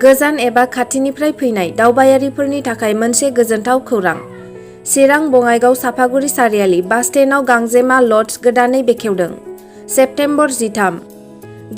गोजान एबा खाथिनिफ्राय फैनाय दावबायारिफोरनि थाखाय मोनसे गोजोनथाव खौरां। चिरां बङाइगाव सापागुरि सारियालि बास स्टेन्डआव गांजेमा लज गोदानै बेखेवदों। सेप्तेम्बर 13।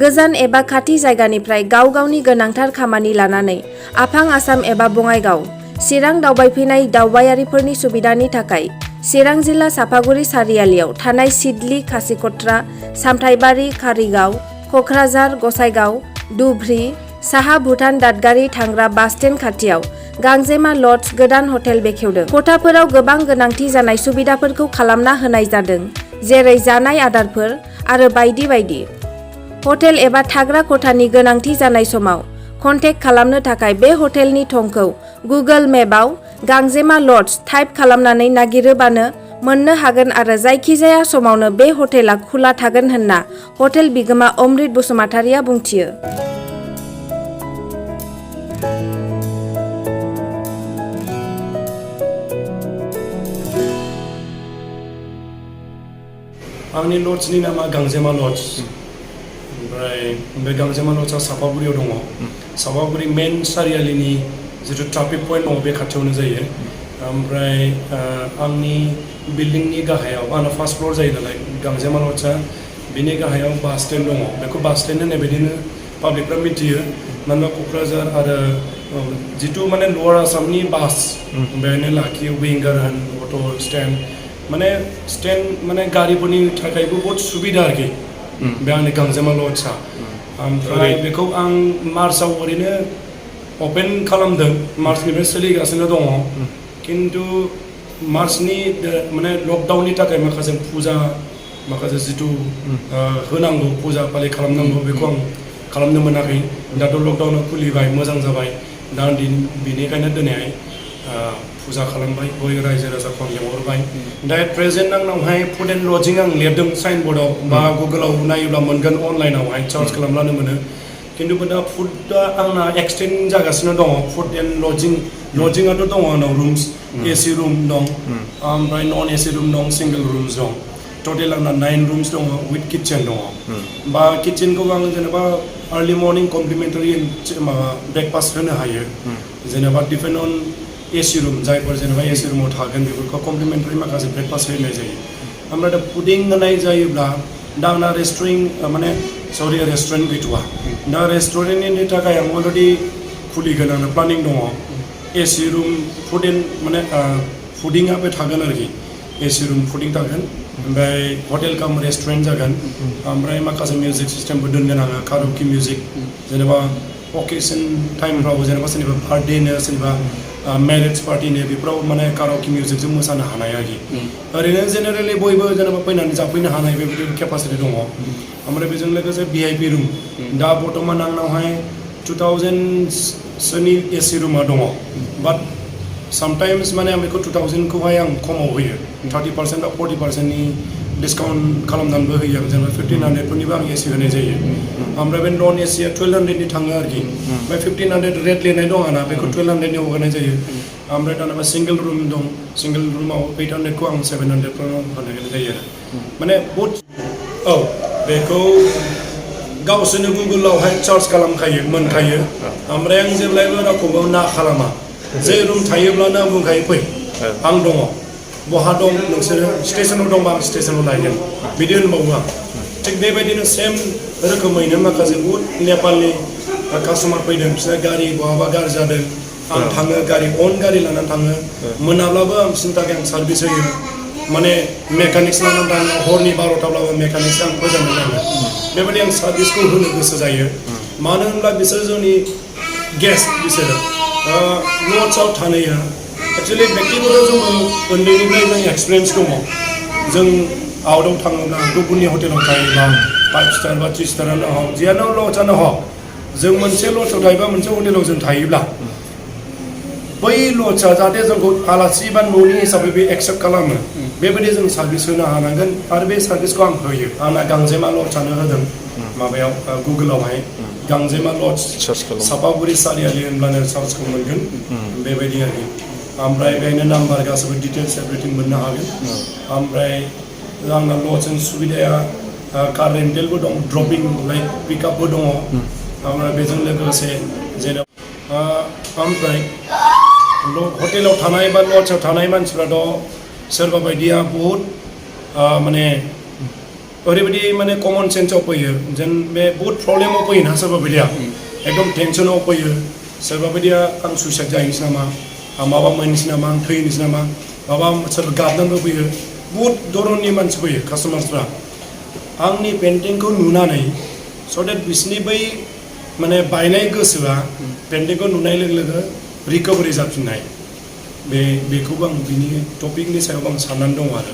गोजान एबा खाथि जायगानिफ्राय गाव गावनि गोनांथार खामानि लानानै आफां आसाम एबा बङाइगाव, चिरां दावबायफैनाय दावबायारिफोरनि सुबिदानि थाखाय चिरां जिल्ला सापागुरि सारियालियाव थानाय सिडली, खासिकट्रा, सामथाइबारि, कारिगाव, कक्राझार, गसाइगाव, धुब्री, साहा भुटान दादगारि थांग्रा बास स्टेन्ड खाथियाव गांजेमा लज गोदान हटेल बेखेवदों। खथाफोराव गोबां गोनांथि जानाय सुबिदाफोरखौ खालामना होनाय जादों, जेरै जानाय आदारफोर आरो बायदि बायदि। हटेल एबा थाग्रा खथानि गोनांथि जानाय समाव कन्टेक्ट खालामनो थाखाय बे हटेलनि थंखौ गुगोल मेपआव गांजेमा लज टाइप खालामनानै नागिरोबानो मोननो हागोन आरो जायखिजाया समावनो बे हटेला खुला थागोन होनना हटेल बिगोमा अमृत बसुमतारिया बुंथियो। आंनि लजनि नामा गांजेमा लज। ओमफ्राय बे गांजेमा लजआ सापागुरियाव दङ। सापागुरि मेन सारियालिनि जिथु ट्राफिक पइन्ट दङ बे खाथियावनो जायो। ओमफ्राय आंनि बिल्डिंनि गाहायाव आंना फार्स्ट फ्ल'र जायो नालाय गांजेमा लजआ, बिनि गाहायाव बास स्टेन्ड दङ। बेखौ बास स्टेन्ड होननाय बायदिनो पाब्लिकफ्रा मिथियो, मानोना क'क्राझार आरो जिथु माने लवार आसामनि बास बेहायनो लाखियो, विंगार होन, अट' स्टेन्ड, माने स्टेन्ड माने गारिफोरनि थाखायबो बहुत सुबिदा आरोखि बे आंनि गांजेमा लजआ। ओमफ्राय बेखौ आं मार्चआव ओरैनो अपेन खालामदों, मार्चनिफ्राय सोलिगासिनो दङ। खिन्थु मार्चनि माने लकडाउननि थाखाय माखासे फुजा, माखासे जिथु होनांगौ फुजा फालि खालामनांगौ बेखौ आं खालामनो मोनाखै। दाथ' लकडाउना खुलिबाय, मोजां जाबाय। दा बेनिखायनो दिनैहाय फुजा खालामबाय, बयबो रायजो राजाखौ आं लेंहरबाय। दा प्रेजेन्ट आंनावहाय फुड एन्ड लजिं आं लिरदों साइन बर्डआव, बा गुगोलाव नायोब्ला मोनगोन, अनलाइनावहाय सार्च खालामब्लानो मोनो। खिन्थु दा फुडआ आंना एक्सटेन्ड जागासिनो दङ। फुड एन्ड लजिंआथ' दङ आंनाव रुम्स, एसि रुम दं, ओमफ्राय नन एसि रुम दं, सिंगल रुम्स दं। टटेल आंना 9 रुम्स दङ विथ किटचेन दङ। बा किटचेनखौ आं जेनेबा आर्लि मर्निं कमप्लिमेन्टारि माबा ब्रेकफास्ट होनो हायो। जेनेबा डिपेन्ड अन एसि रुम, जायफोर जेनेबा एसि रुमाव थागोन बेफोरखौ कमप्लिमेन्टारि माखासे ब्रेकफास्ट होनाय जायो। ओमफ्राय दा पुडिं होनाय जायोब्ला दा आंना रेस्टुरेन्ट गैथ'वा। दा रेस्टुरेन्टनि थाखाय आं अलरेडि खुलिगोन, आंना प्लानिं दङ। एसि रुम फुड माने फुडिंआ बे थागोन आरोखि, एसि रुम फुडिं थागोन। ओमफ्राय हटेल काम रेस्टुरेन्ट जागोन। ओमफ्राय माखासे मिउजिक सिस्टेमबो दोनगोन आङो, कारावके मिउजिक, जेनेबा अकेसन टाइमफ्राव जेनेबा सोरनिबा बार्थडेनो, सोरनिबा मेरिज पार्टिनो, बेफोराव माने कारावके मिउजिकजों मोसानो हानाय आरोखि। ओरैनो जेनेरेलि बयबो जेनेबा फैनानै जाफैनो हानाय बेबायदि केपासिटि दङ। ओमफ्राय बेजों लोगोसे VIP रुम, दा बर्थमान आंनावहाय 2000सोनि एसि रुमा दङ। बाट सामटाइम्स माने आं बेखौ 2000खौहाय आं खमाव होयो, 30% बा 40%नि डिसकाउन्ट खालामनानैबो होयो आं। जेनेबा 1500फोरनिबो आं एसि होनाय जायो। ओमफ्राय बे नन एसिया 1200नि थाङो आरोखि। ओमफ्राय 1500 रेट लिरनाय दं आंना, बेखौ 1200नि हगारनाय जायो। ओमफ्राय दाना सिंगल रुम दं, सिंगल रुमाव 800खौ आं 700फ्राव होनाय जायो आरो। माने बहुत बेखौ गावसोरनो गुगोलावहाय सार्च खालामखायो, मोनखायो। ओमफ्राय आं जेब्लायबो रावखौबो ना खालामा, जे रुम थायोब्लानो आं बुंखायो फै, आं दङ, बहा दं नोंसोरो, स्टेसनाव दंबा आं स्टेसनाव लायगोन, बिदि होनबावो आं। थिग बेबायदिनो सेम रोखोमैनो माखासे बहुत नेपालनि कास्टमार फैदों, बिसोर गारि बहाबा गाज्रि जादों, आं थाङो, अन गारि लानानै थाङो। मोनाब्लाबो आं बिसोरनि थाखाय आं सार्भिस होयो, माने मेकानिक्स लानानै थाङो, हरनि 12थाब्लाबो मेकानिक्स आं फोजोंनो लाङो। बेबायदि आं सार्भिसखौ होनो गोसो जायो। मानो होनब्ला बिसोर जोंनि गेस्ट, बिसोरो लजआव थानाया एक्सुवेलि बेक्तिगत जोङो उन्दैनिफ्राय जों एक्सपिरियेन्स दङ। जों आउटआव थाङोब्ला, गुबुननि हटेलाव थायोब्ला 5 स्टार बा 3 स्टारानो हक, जियानो लजआनो हक, जों मोनसे लजआव थायोबा, मोनसे हटेलाव जों थायोब्ला, बै लजआ जाहाथे जोंखौ आलासि बा न'नि हिसाबै बे एक्सेप्ट खालामो, बेबायदि जों सार्भिस होनो हानांगोन। आरो बे सार्भिसखौ आं होयो। आंना गांजेमा लजआनो होदों माबायाव गुगोलावहाय गांजेमा लज सापागुरि सारियालि होनब्लानो सार्चखौ मोनगोन, बेबायदि आरोखि। ओमफ्राय बेहायनो नाम्बार, गासैबो डिटेल्स एभ्रिथिं मोननो हागोन। ओमफ्राय आंना लजजों सुबिदाया कार रेन्टेलबो दं, ड्रपिं लाइक पिकआपबो दङ। ओमफ्राय बेजों लोगोसे जेनेबा ओमफ्राय हटेलाव थानाय बा लड्सआव थानाय मानसिफ्राथ' सोरबा बायदिया बहुद माने ओरैबायदि माने कमन सेन्सआव फैयो जेन बे बहुद प्रब्लेमाव फैयोना सोरबा बायदिया एकदम टेनसनाव फैयो सोरबा बायदिया आं सुइसाइड जाहैनोसै नामा आं माबा मोननोसै नामा आं थैनोसै नामा माबा सोरबा गाबनानैबो फैयो बहुद धरननि मानसि फैयो कास्टमार्सफ्रा आंनि पेन्टिंखौ नुनानै स' देट बिसिनि बै माने बायनाय गोसोआ पेन्टिंखौ नुनाय लोगो लोगो रिकभारि जाफिननाय बेखौबो आं बिनि टपिकनि सायाव आं साननानै दं आरो